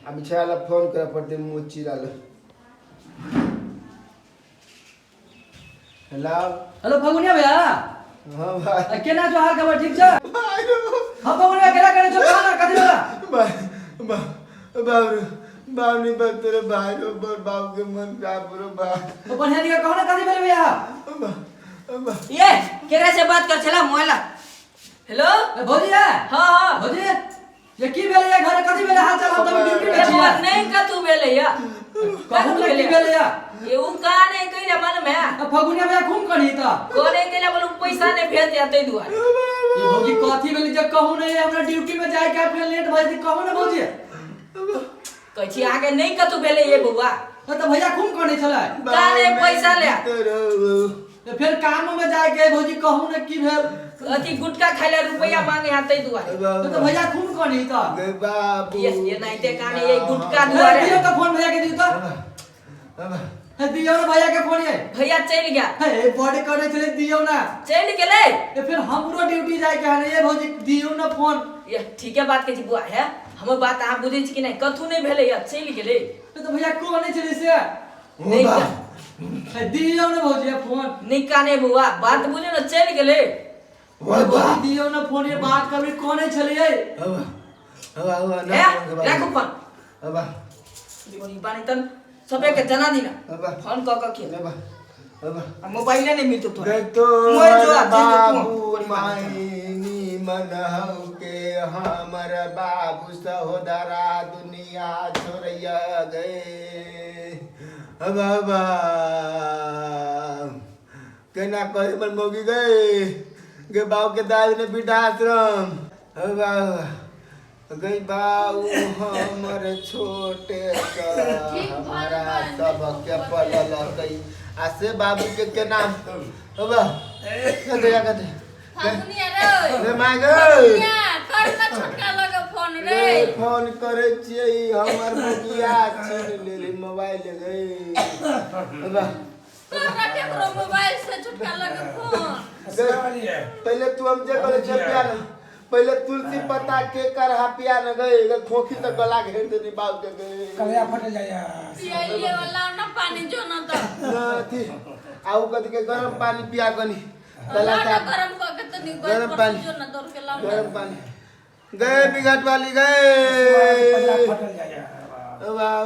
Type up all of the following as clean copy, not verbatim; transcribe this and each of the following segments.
आ बिछाया ला फोन करे पड़ते मुँह चिरा ले। हेलो। हेलो फगुनिया भैया। हाँ भाई। केना जो हाल खबर ठीक छै? भाई रो। हाँ फगुनिया केना करे छो खाना कथी वाला? भाई बाप रे बाप नहीं बाप तेरे भाई रो बर बाप के मन बाप रो बाप। तो बढ़िया दिखा कहो ना कथी भेल भैया? बा बा ये केकरा से बात कर छला मोबाइल? हेलो। ए, भौजी है? हाँ हाँ। भौजी ये की भेल या घर कथी भेल हाल चाल? हम तऽ ड्यूटी में ए छियै। बौआ नहीं कतू भेलै या। कहू ने की भेल या? ये उ का नहीं कइला मालूम है? फगुनिया भैया खूब करी त। को नहीं कइला बोलू पैसा नहीं भेज दिया तै दुआरे। ये भौजी कथी भेल जे कहू ने हमरा ड्यूटी में जाय के फेर लेट भए जेतै कहू ने भौजी। कहै छी अहाँके नहीं कतू भेलै ये बौआ। त भैया खूब कनै छलै। का नहीं पैसा ले। त फेर काम में जाय के भौजी कहू ने की भेल? अथी गुटखा खाइ ला रुपैया मांगे हा तै दुआरे। त भैया खूब कनी त। गे बाबू। ये नाइते काने ये गुटखा दुआरे। दियौ त फोन भैया के दियौ त। हे दियौ ने भैया के फोन ये। भैया चलि गया। हे बॉडी करे छलै दियौ ना। चलि गेलै। ए फिर हमरो ड्यूटी जाय के है ये भौजी दियौ ना फोन। ये ठीके बात कहै छी बुआ है हमर बात अहाँ बुझै छी कि नहि? कथू नहि भेलै या चलि गेलै। त भैया को नै छलै से? नहीं हे दियौ ने भौजी फोन। नहीं काने बौआ बात बुझे ने चलि गेलै। भौजी दियौ ने फोन ये बात करबी कोने छलियै? ए राखू फोन। बानी तन सबे के जना दिना फोन क क के आ मोबाइल नहीं मिलतो तोरा। गे तो मोर जो आ, चलि जो तू। बाबू मायनी मन हौ के हमर बाबू सहोदरा दुनिया छोड़िया गए। बाबा केना कहे हमर मौगी गए गे बाबू के दादी ने वृद्धाश्रम। बाबा गई बाबू हमर छोटे हमारा सबके पललकै आ से बाबू के केना बाबा कते कते फगुनिया रे। रे my गे। फगुनिया, कर ना छोटका लगे फोन रे। रे फोन करे छियै हमर मौगिया छीन लेली मोबाइल गे। बाबा कर ना केकरो मोबाइल से छोटका लगे फोन। पहले तू हम जे करे छे पिया न पहले तुलसी पत्ता के करहा पिया न गए गे खोखी से गला घेर देनी बाप के गए। कलया फटल जाया। पियाइए वाला ना पानी जो ना तो। न अथी आउ कथी के गरम पानी पिया कनी तला लाओ ना गरम क के तनी गरम पानी। जो ना दौड़ के लाओ ना। गरम पानी गए बिगट वाली गए। फटल जाया। वाह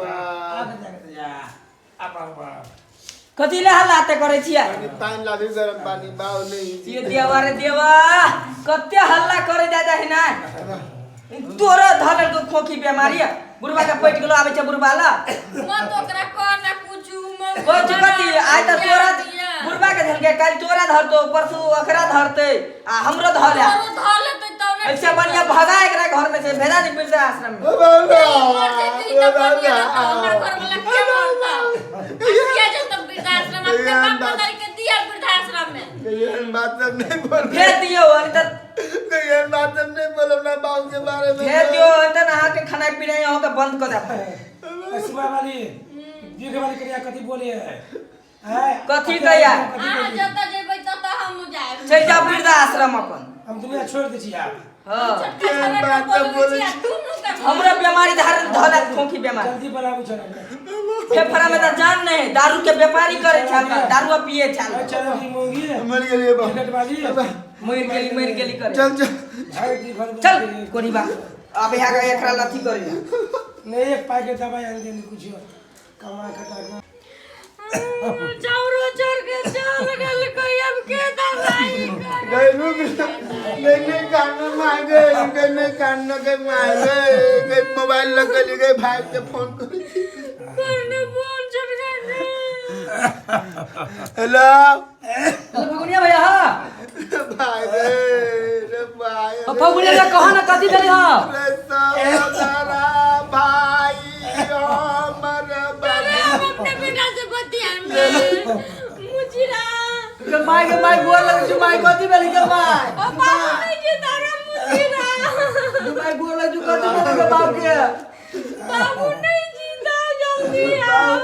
वाह कथी ले हल्ला ते करै छियै? पानी पानी लाबी गरम पानी बाउ नहीं। ये देवा रे देवा कते हल्ला करे जा जा ना तोरा धरल को खोखी बीमारी है बुढ़वा के पटि गेलो आबै छै बुढ़वा ला। मत ओकरा कह ना कुछ मत कहै छै कथी आइ त तोरा बुढ़वा के धरलकै काल्हि तोरा धरतो परसू ओकरा धरतै आ हमरो धर ले। तोरो धर लेतै तब ने। ऐसे बढ़िया भगा एकरा घर में से भेजा दी वृद्धा आश्रम में। मर जेतै त बढ़िया रहतौ, हमरा घर वाला के मरतौ? किया जेतौ वृद्धाश्रम? अपने बाप बदल के दिया वृद्धाश्रम में। एहन बात सब नहीं बोल। भेज दियौ अनि त एहन बात सब नहीं बोलब ना बाबू के बारे में। भेज दियौ अनि त अहाँ के खाना पीना अहाँ के बंद क देब। सुबह वाली दीर्घ वाली करिया कथी बोले है? कथी कहिया? अहाँ जतऽ जेबै ततऽ हमहूँ जायब। चलि जाउ वृद्धाश्रम अपन। हम दुनिया छोड़ दै छी आब। हाँ। छोटका छौड़ा के बोलबै छी आ दुनू के हमरो बीमारी धार धलक खोखी बीमारी। जल्दी बनाबू छौ। फेफड़ा में त जान नहीं है दारू के व्यापारी करे छाल दारू पिए छाल। चलो की मोगी मर गेलियै बा। टिकट वाली मरि गेली करे। चल चल चल कोरीबा अब यहाँ के एकरा लथी करे। नहीं एक पैकेट दवाई आन देनी कुछ कमा खटा के। चाउरो चोर के चल गेल कोई अब के दवाई करे। गए रुक नहीं नहीं कान मार गए गए नहीं कान के मार गए गए मोबाइल लग गई गए भाई के फोन कर करने फोन छोटका के। हेलो। हेलो फगुनिया भैया। हाँ भाई रे रे भाई अब फगुनिया भैया कहो ना कथी भेलै हाँ? रे सहोदरा भाई हमर अरे हम अपने बेटा से बतियाएंगे मुजिरा। के my के my गोर लगै छै my कथी भेलै के my? ओ बाबू नहीं जे तारा मुजिरा। के my गोर लगै छै कथी भेलै के बाप के? बाबू नहीं जीता जल्दी आओ।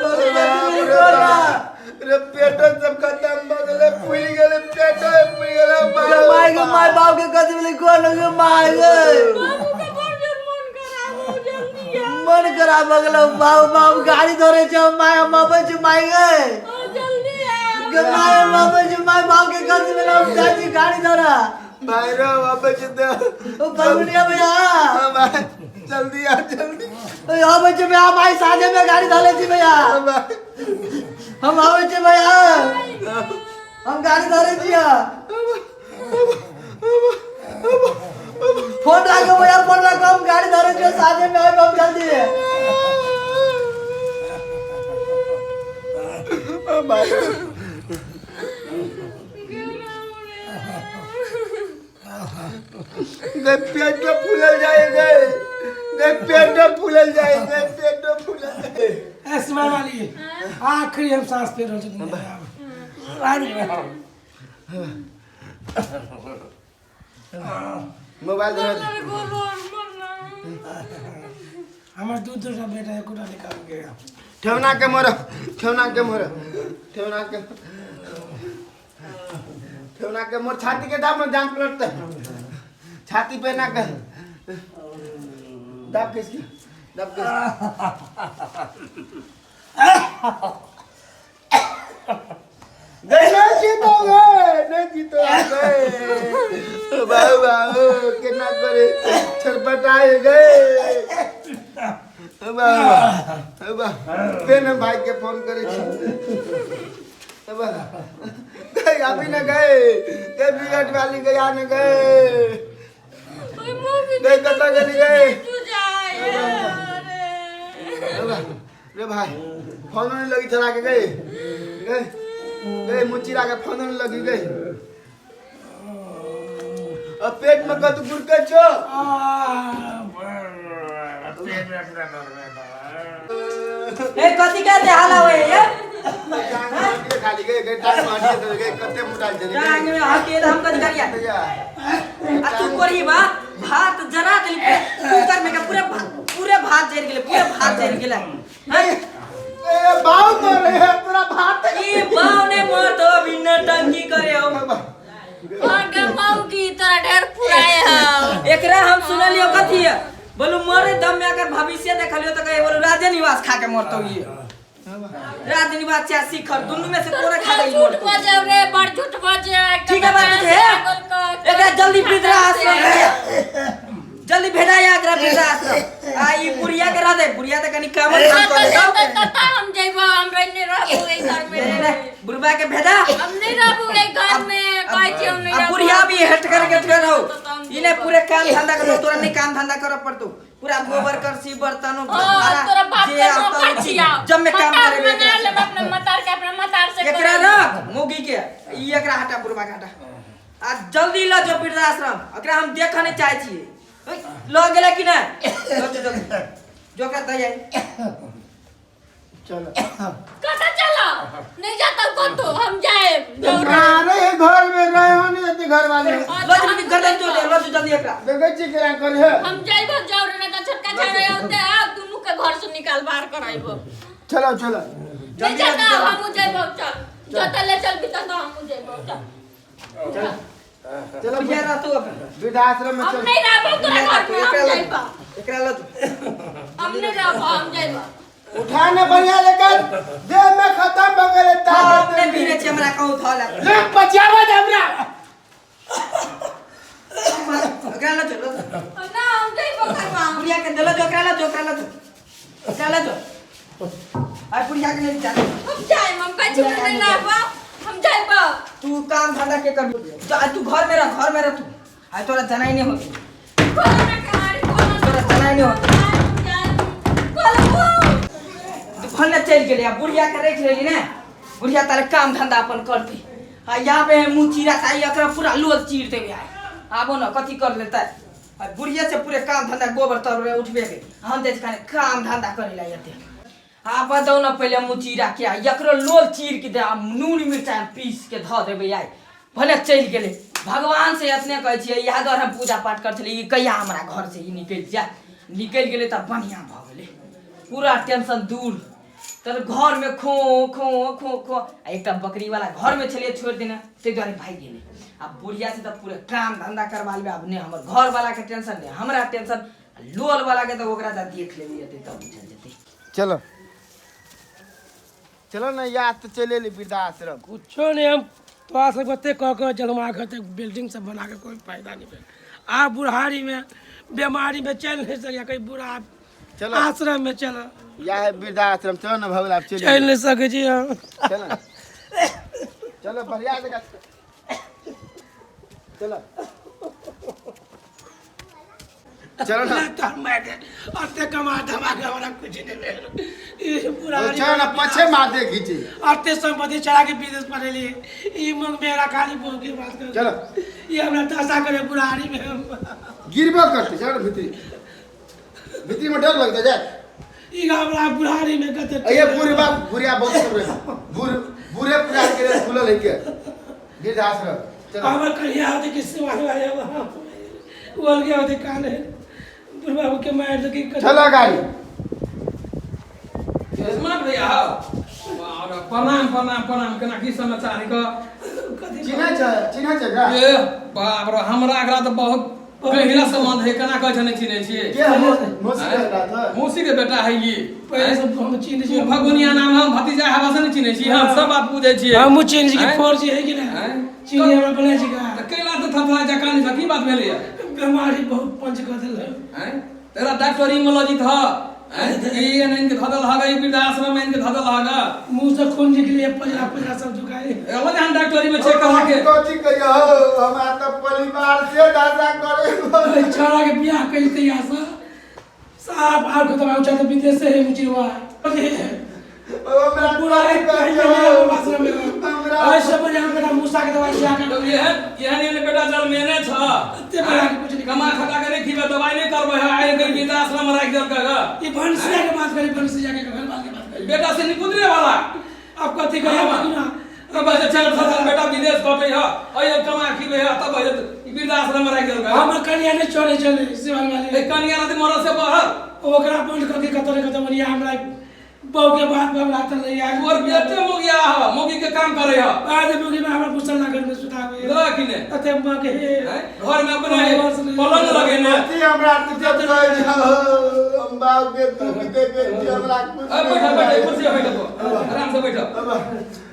रे पेटो सब खत्म भ गेलै फूलि गेलै पेटो फूलि गेलै। के my के my बाप के कथी भेलै गोर लगै my गे। बाबू के बड़ जोर मन खराब हो जल्दी आओ। मन मन खराब भऽ गेल बाबू बाबू गाड़ी धरे छै माय हम अबै छी माय गए जल्दी आ गे माय हम अबै छी माय बाप के गलती भेल हम जाइ छी गाड़ी धरा भाई रो अबै छी तऽ ओ बलमुनिया भैया हाँ भाई जल्दी आ जल्दी ओ अबै छी भैया माय साझे में गाड़ी धरे छी भैया हाँ भाई हम आबै छी भैया हम गाड़ी धरे छी फोन राखो भैया फोन राखो हम गाड़ी धरे छी साझे में आबि हम जल्दी हाँ भाई गए पेट फूलल जाए गए गए पेट फूलल जाए गए पेट फूलल जाए ए सिवाय वाली आखिरी हम सांस फेर रहल छी दुनिया में आब। आबि गेलै। मोबाइल धरा दे। हमर दू दू टा बेटा एकोटा नहि काम के ठेवना के मोर ठेवना के मोर ठेवना के ठेवना के मोर छाती के दाब में जान पलटते छाती पे ना के दाब किसकी दाब किस नहीं जीतो गए नहीं जीतो गए बाबू बाबू केना करे छटपटाए गए बाबू बाबू फेर हम भाई के फोन करे छी गए अभी न गए गए बिगट वाली गया न गए ओए मम्मी गए कतऽ गेली गए तू जाए अरे रे भाई फोन नहीं लगी चला के गए गए गए मुचिरा के फोन नहीं लगी गए अब पेट में कत गुड़के छो ए कथी के हाला होय ये टांग में हड्डी खाली गए गए टांग में हड्डी दे गए कते मोटाल चली टांग में हड्डी हम कथी करिया गए आ तू करी बा भात जरा देली कुकर में के पूरे पूरे भात जरि गेलै पूरे भात जरि गेलै हैं? ए बाऊ मर रहे है तोरा भात ई बाव ने मरतो अभी नौटंकी करे हो और गे मौगी तोरा ढेर फुराए हौ एकरा हम सुनलियो कथी है बोलू मरे दम में अगर भविष्य देखलियो तो कहे बोलू राजे निवास खा के मरतो ये राजे निवास चाहे शिखर दुनू में से कोना खा के झूठ मरतो बजे रे बड़ झूठ बजे ठीक है बात है एकरा जल्दी वृद्धाश्रम जल्दी भेजा एकरा वृद्धाश्रम आ ई बुढ़िया के रह दे बुढ़िया त कनी काम काम करे तता हम जइबो हम नहीं रहबो एई घर में रे, बुढ़बा के भेजा हम नहीं रहबो एई घर में कहै छी हम नहीं अब रहबो बुढ़िया भी हट कर के रहो तो हम इने पूरे काम धंधा करो तोरा नहीं काम धंधा करे पड़तो पूरा गोबर करसी बर्तन ओ तोरा बाप जे के आता नौकर उ चीज, छिया जब में काम मतार करे बना लेब अपना मतार के अपना मतार से एकरा करे। रख मोगी के ई एकरा हटा बुढ़बा के हटा आ जल्दी ल जो वृद्धाश्रम एकरा हम देखऽ नहीं चाहै छियै ओइ, ल गेलै कि नहि ल जो जल्दी जो कर दे चलो कतऽ चलो नहीं जाता कतौ हम जाएब अरे ये घर में रहे हो नहीं देते घर वाले ल जल्दी गर्दन जोड़ दे ल जो जल्दी एकरा देखै छी केना करे है हम जाइबो जाऊ रे नहीं तो छोटका छाड़े औते आ दुनू के घर से निकाल बाहर कराइबो चलो चलो नहीं जल्दी जाता जल्दी। हम जाइबो चल जोता ले चल भी तो हम जाइबो चल चलो बुढ़िया रहतौ अपन वृद्धाश्रम में हम चल नहीं रहबो तोरा घर में हम एकरा ल जाइबो एकरा ल जो हम नहीं रहबो हम जाइबो उठा ने बढ़िया लेकर देह में खत्म भ गेलै हम ताकत नहि पीने छी हमरा कहू थल ले पचावा दे हमरा एकरा ल जो ल जो। ना हम जाइबो करवा बुढ़िया के देलो जो एकरा ल जो एकरा ल जो एकरा ल जो आ बुढ़िया के नहीं चाहे हम जाइब हम कहै छी नहीं रहबो हम जाइबो तू काम धंधा के कर जा तू घर में रह घर में रह तू आ तोरा जनाई नहीं होती कोना कहानी कोना तोरा जनाई नहीं होती भन्ने चलि गेलै आ बुढ़िया के राखि लेली ने बुढ़िया तारे काम धंधा अपन करती आ यहाँ पे मुँह चीरा था एकरा पूरा लोल चीर देबै आइ आबो न कथी कर लेतै आ बुढ़िया से पूरे काम धंधा गोबर तोबर उठबे के हम जाइ छी खाली काम धंधा करे ला एते आ बताउ न पहिले मुँह चीरा के आ एकरो लोल चीर के दे आ नून मिरचाइ पीस के धऽ देबै आइ भने चलि गेलै भगवान से एतने कहै छियै इएह दुआरे हम पूजा पाठ करै छलियै कि कहिया हमरा घर से ई निकलि जाय निकलि गेलै तऽ बढ़िआँ भऽ गेलै पूरा टेंशन दूर तर घरमे खो खो खो खो आ एकटा बकरीवाला घरमे छलियै छोड़ि देने ताहि दुआरे भागि गेलै आ बुढ़िया से तऽ पूरा काम धंधा करबा लेबै आब नहि हमर घरवालाके टेंशन नहि हमरा टेंशन लोल वाला के तऽ ओकरा तऽ देख लेबे जेतै तब बुझल जेतै। चलो चलो ना याद तो चले ली वृद्धाश्रम। कुछो नहीं, हम तोरा सब कते कह कह जलमा के तक बिल्डिंग सब बना के कोई फायदा नहीं भेल। आ बुढ़ारी में बीमारी में चल नहीं सके कहीं बुढ़ा चलो। आश्रम में चल या है वृद्धाश्रम, चलो ना भगवान आप चल चलिए। नहीं सके जी हम। चलो चलो बढ़िया जगह, चलो चलो ना। तोहर माय के अते कमा धमा के हमरा कुछ नहीं भेल। ई बुढ़ारी चलो ना पछे मार दे खींचे। अते संपत्ति चढ़ा के विदेश पढ़ेली, ई मंग मेरा खाली बोल के बात कर। चलो। ये हमरा दशा करे बुढ़ारी में हम। गिरबो करते, चलो भीतरी भीतरी में डर लगता जाए। ई हमरा बुढ़ारी में कते ये बुढ़ बाप बुढ़िया बहुत सुन बुढ़ बूढ़े पुरान के लिए खुलल है के वृद्धाश्रम। चलो। हमर कहिया होते कि सिवान वाले बोल गया होते कान है बुढ़वा के मार दे कि चलो गाड़ी। स्मार्ट भैया हो। और प्रणाम प्रणाम प्रणाम, केना की समाचार है? चिन्ह छ, चिन्ह छ का? ए बाप रे, हमरा एकरा तऽ बहुत गहिरा संबंध है, केना कहै छै नहि चिन्है छियै? के हो मौसी के बेटा था? मौसी के बेटा है ये। पहले से हम चिन्ह तू छी। भगोनिया नाम, हम भतीजा हवा से नहि चिन्है छी, हम सब बात बुझै छियै। हमहूँ चिन्ह छी कि आँय? 4G है कि नहीं? आँय? चिन्ह हमरा बनै छी का? तऽ कैला तऽ थथला जकाँ नहि छह, की बात भेलैया? बीमारी बहुत पंच कर देल है। आँय? तेरा डॉक्टरी में लजित ह, आँय? ई एन इनके धदल हगा, ई वृद्धाश्रम में इनके धदल हगा। मुंह से खून निकले, पजरा पजरा सब झुकाए। एलो जहन डॉक्टरी में चेक करा के। कथी कहियो, हमरा तऽ परिवार से दादा करे। छोरा के बियाह कइल तैयार से साफ आर को दबाव चाहते विदेश से है मुचिरवा। हमरा पूरा एक कहियो, हमरा ऐसे बढ़िया बेटा मूसा के दवाई खिया के। तो एहन एहन एहन बेटा जन्मेने छ। एते बड़ा के कुछ नहीं। कमा खटा के नहि खिबे, दवाई नहि करबै है, आइ के वृद्धाश्रम में राखि देलकै ग। ई भंसिया के बात करी, भंसिया के घर बात के बात करी। बेटा से निपुतरे वाला। अब कथी कहियो हाँ। ना? तब बस 4 साल बेटा विदेश कटै ह, अइ कमा खिबे है, तब ई वृद्धाश्रम में राखि देलकै। हमर कनिया नहि चढ़े चले सिवान वाली। ए कनिया रहतै मरद से बाहर। ओकरा बंद करके कतौ ने कतौ बढ़िया हमरा बहू के बात हमरा तऽ नहीं आयल। तोर बेटे मोगिया ह, मोगी के काम करे ह। आज मोगी में हमरा गुस्सा लागल में सुतावे। बुझलह कि नहि? अते माँ के हे। आँय? घर में अपने पलंग लगेने। कथी हमरा तू जब कहै छौ, हम बाप के दुख देखै छी, हमरा कुछ अरे बैठ बैठ, कुर्सी पर बैठ तू, आराम से बैठ। अब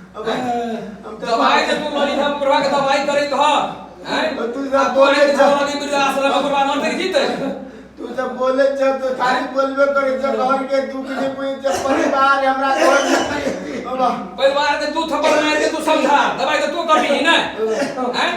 अब हम तऽ दवाई जे तू लड़ी ह, बुढ़वा के दवाई करैत ह। आँय? तू सब आ तोरे बोलै के छह। लगे वृद्धाश्रम में बुढ़वा मरतै कि जीतै? तू सब बोले छ तो खाली बोलबे करे छ, घर के दुख नहीं बुझै छ, परिवार हमरा घर में। अब परिवार के तू थप्पड़ मार के तू समझा, दवाई तो तू करबी ने। आँय?